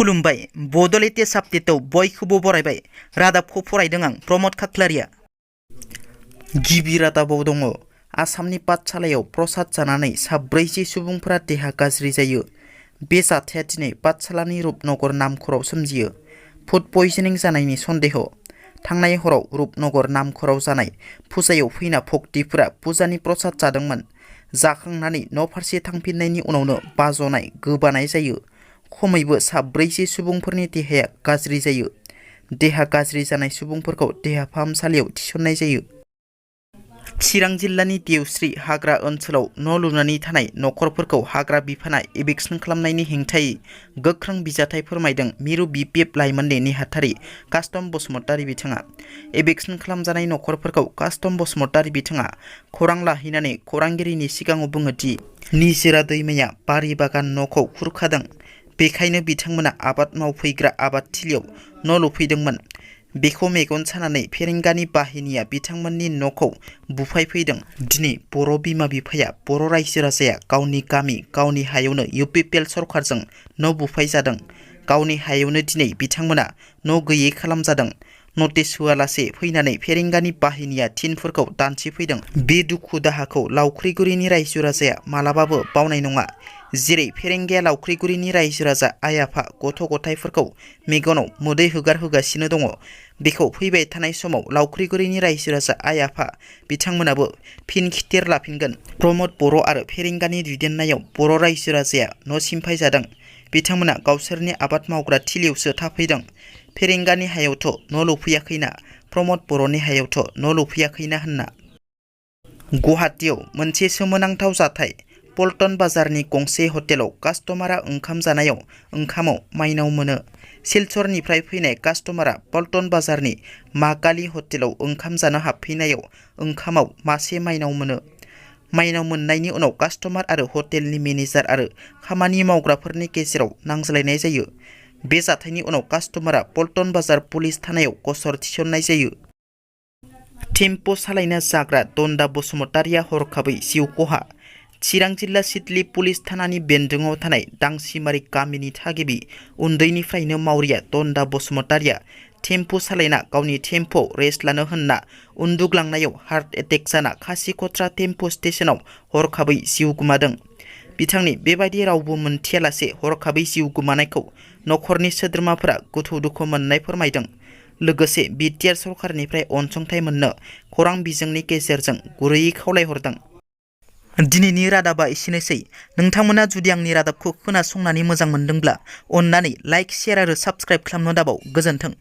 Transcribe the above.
खुलुमबाय बड'लेटेस्ट आपडेटआव बयखौबो बरायबाय। रादाबखौ फरायदों आं प्रमद खाख्लारिया। गिबि रादाबाव दङ आसामनि पाठशालायाव प्रसाद जानानै 47 सुबुंफोरा देहा गाज्रि जायो। बे जाथाया दिनै पाठशालानि रुपनगर नामखराव सोमजियो। फुड पयजनिं जानायनि सन्देह। थांनाय हराव रुपनगर नामखराव जानाय फुजायाव फैना भक्तिफोरा फुजानि प्रसाद जादोंमोन। जाखांनानै न' फारसे थांफिननायनि उनावनो बाज'नाय गोबानाय जायो। खमैबो 47 सुबुंफोरनि देहाया गाज्रि जायो। देहा गाज्रि जानाय सुबुंफोरखौ देहा फाहामसालियाव थिसननाय जायो। चिरां जिल्लानि देवस्रि हाग्रा ओनसोलाव न' लुनानै थानाय नखरफोरखौ हाग्रा बिफाना एभिक्सन खालामनायनि हेंथायै गोख्रों बिजाथाइ फोरमायदों मिरु बिपिएफ लाइमोननि नेहाथारि कास्टम बसुमतारी बिथाङा। एभिक्सन खालामजानाय नखरफोरखौ कास्टम बसुमतारी बिथाङा खौरां लाहैनानै खौरांगिरिनि सिगाङाव बुङो दि निजोरा दैमाया बारि बागान न'खौ खुरखादों। बेखायनो बिथांमोना आबाद मावफैग्रा आबादथिलियाव न' लुफैदोंमोन। बेखौ मेगन सानानै फेरेंगानि बाहिनिया बिथांमोननि न'खौ बुफायफैदों। दिनै बर' बिमा बिफाया बर' रायजो राजाया गावनि गामि गावनि हायावनो इउपिपिएल सरकारजों न' बुफायजादों। गावनि हायावनो दिनै बिथांमोना न' गैयै खालामजादों। नटिस होआलासे फैनानै फेरेंगानि बाहिनिया थिनफोरखौ दानसिफैदों। बे दुखु दाहाखौ लावख्रिगुरिनि रायजो राजाया मालाबाबो बावनाय नङा। जेरै फेरेंगाया लावख्रिगुरिनि रायजो राजा आइ आफा गथ' गथायफोरखौ मेगनाव मोदै होगारहोगासिनो दङ, बेखौ फैबाय थानाय समाव लावख्रिगुरिनि रायजो राजा आइ आफा बिथांमोनाबो फिन खिथेर लाफिनगोन। प्रमद बर' आरो फेरेंगानि दैदेननायाव बर' रायजो राजाया न' सिमफायजादों। बिथांमोना गावसोरनि आबाद मावग्रा थिलियावसो थाफैदों। फेरेंगानि हायावथ' न' लुफैयाखैना, प्रमद बर'नि हायावथ' न' लुफैयाखैना होनना। गुवाहाटीयाव मोनसे सोमोनांथाव जाथाय। पल्टन बाजारनि गंसे हटेलाव कास्टमारा ओंखाम जानायाव ओंखामाव माइनाव मोनो। सिलचरनिफ्राय फैनाय कास्टमारा पल्टन बाजारनि मा काली हटेलाव ओंखाम जानो हाबफैनायाव ओंखामाव मासे माइनाव मोनो। माइनाव मोननायनि उनाव कास्टमार आरो हटेलनि मेनेजार आरो खामानि मावग्राफोरनि गेजेराव नांज्लायनाय जायो। बे जाथायनि उनाव कास्टमारा पल्टन बाजार पुलिस थानायाव गसर थिसननाय जायो। टेम्पो सालायना जाग्रा दन्दा बसुमतारीया हरखाबै जिउ खहा। चिरां जिल्ला सिडली पुलिस थानानि बेन्दोङाव थानाय दांसिमारि गामिनि थागिबि उन्दैनिफ्रायनो मावरिया दन्दा बसुमतारीया टेम्पो सालायना गावनि टेम्पोआव रेस्ट लानो होनना उन्दुग्लांनायाव हार्ट एटेक जाना खासिकत्रा टेम्पो स्टेशनाव हरखाबै जिउ गोमादों। बिथांनि बेबायदि रावबो मोनथियालासे हरखाबै जिउ गोमानायखौ नखरनि सोद्रोमाफोरा गोथौ दुखु मोननाय फोरमायदों। लोगोसे बिटिआर सरकारनिफ्राय अनसुंथाइ मोननो खौरां बिजोंनि गेजेरजों गुरैयै खावलायहरदों। दिनैनि रादाबा एसेनोसै। नोंथांमोना जुदि आंनि रादाबखौ खोनासंनानै मोजां मोनदोंब्ला अन्नानै लाइक, शेयार आरो साबस्क्राइब खालामनो दाबाव। गोजोन्थों।